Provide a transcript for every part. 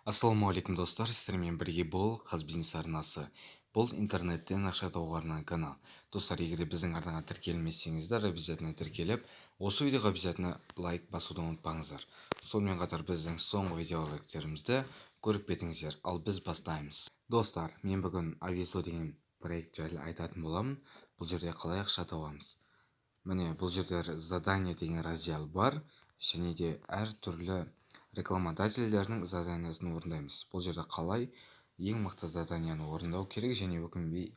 Ассалаумағалейкум, достар! Сіздермен бірге бұл Қазбизнес арнасы. Бұл интернеттен ақша табуға арналған канал. Достар, егер де біздің арнаға тіркелмесеңіздер, обязательно тіркеліп, осы видеоға обязательно лайк басуды ұмытпаңыздар. Сонымен қатар біздің соңғы видеороликтерімізді көріп кетіңіздер. Ал біз бастаймыз. Достар, мен бүгін Aviso деген проект жайлы айтатын боламын. Бұл жерде қалай ақша табамыз? Міне, бұл жерде задание деген раздел бар және де әртүрлі рекламодательдердің заданиясын орындаймыз. Бұл жерде қалай ең мықты заданияны орындау керек және өкінбей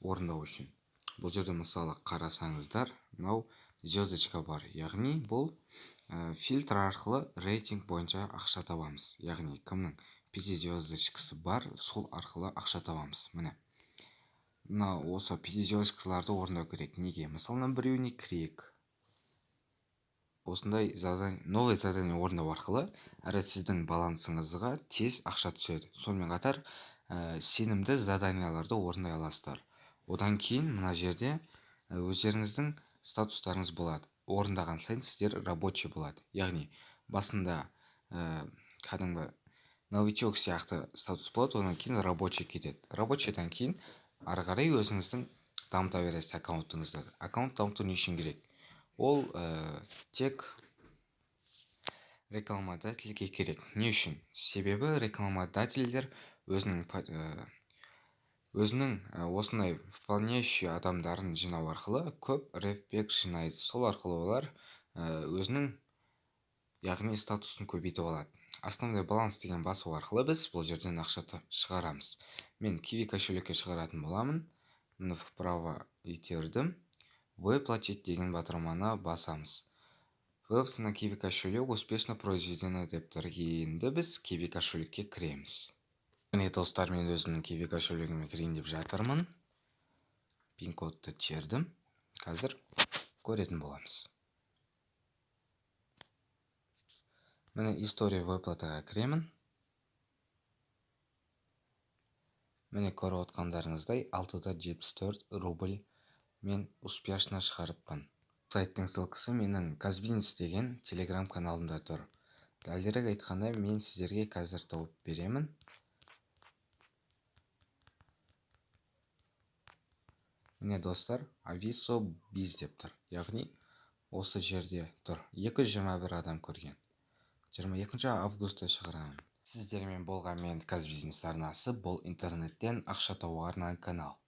орындау үшін. Бұл жерде, мысалы, қарасаңыздар, мынау звездочка бар, яғни бұл фильтр арқылы рейтинг бойынша ақша табамыз, яғни кімнің пяти звездочкасы бар, сол арқылы ақша табамыз. Міне, мына осы пяти звездочкаларды орындау керек. Неге? Мысалы, біреуіне кірейік. Осындай задание, новый задание орындау арқылы әрі сіздің балансыңызға тез ақша түседі. Сонымен қатар сенімді заданияларды орындай аласыздар. Одан кейін мына жерде өздеріңіздің статустарыңыз болады. Орындаған сайын сіздер рабочий болады, яғни басында кәдімгі новичок сияқты статус болады, одан кейін рабочий кетеді. Рабочийдан кейін ары қарай өзіңіздің дамыта бересіз аккаунтыңызды. Аккаунт дамыту не үшін керек? Ол тек рекламодательге керек. Не үшін? Себебі рекламодательдер өзінің осындай выполняющий адамдарын жинау арқылы көп рефбек жинайды. Сол арқылы олар өзінің, яғни статусын көбейтіп алады. Основной баланс деген басу арқылы біз бұл жерден ақша шығарамыз. Мен Киви кошелекке шығаратын боламын. Міне, вправо итердім, «Выплатить» деген батырманы басамыз. «Выплата на Киви кошелек успешно произведена» деп тұр. Енді біз Киви кошелекке кіреміз. Міне, достар, мен өзімнің Киви кошелегіме кірейін деп жатырмын. Пин кодты тердім, қазір көретін боламыз. Міне, история выплатаға кіремін. Міне, көріп отқандарыңыздай, 6,74 рубль мен успешно шығарыппын. Сайттың ссылкасы менің Казбизнес деген телеграм каналымда тұр. Дәлірек айтқанда, мен сіздерге қазір тауып беремін. Міне, достар, Aviso Biz деп тұр, яғни осы жерде тұр. 221 адам көрген. 22 августта шығарамын. Сіздермен болған мен, Казбизнес арнасы. Бұл интернеттен ақша табуға арналған канал.